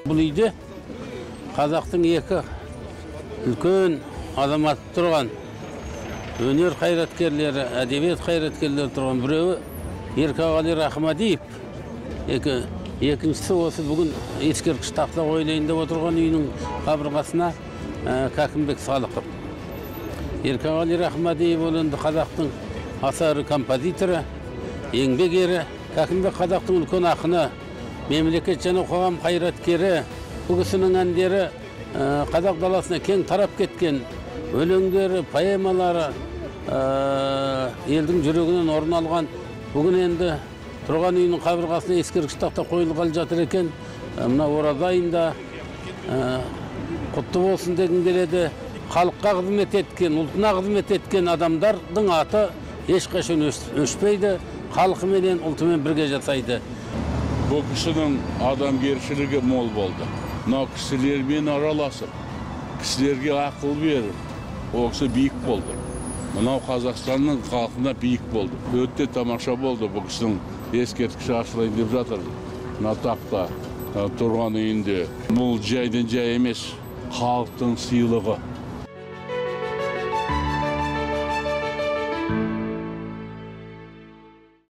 Бұл үйде қазақтың екі үлкен азаматы тұрған, өнер қайраткерлері, әдебиет қайраткерлері тұрған. Біреуі Еркеғали Рахмадиев, екіншісі осы бүгін ескерткіш тақта қойылайын деп отырған үйінің қабырғасына Кәкімбек Салықов. Еркеғали Рахмадиев ол енді қазақтың аса ірі композиторы, еңбек ері. Кәкімбек қазақтың үлкен ақыны, мемлекет және қоғам қайраткері. Бұл кісінің әндері қазақ даласына кең тарап кеткен, өлеңдері, поэмалары елдің жүрегінен орын алған. Бүгін енді тұрған үйінің қабырғасына ескерткіш тақта қойылғалы жатыр екен. Мына ораза айында құтты болсын дегім келеді. Халыққа қызмет еткен, ұлтына қызмет еткен адамдардың аты ешқашан өшпейді, халқыменен, ұлтымен бірге жасайды. Бұл кісінің адамгершілігі мол болды. Мынау кісілермен араласып, кісілерге ақыл беріп, ол кісі биік болды. Мынау Қазақстанның халқына биік болды. Өте тамаша болды бұл кісінің ескерткіші ашылайын деп жатыр. Мына тақта тұрған үйінде. Бұл жайдан жай емес, халықтың сыйлығы.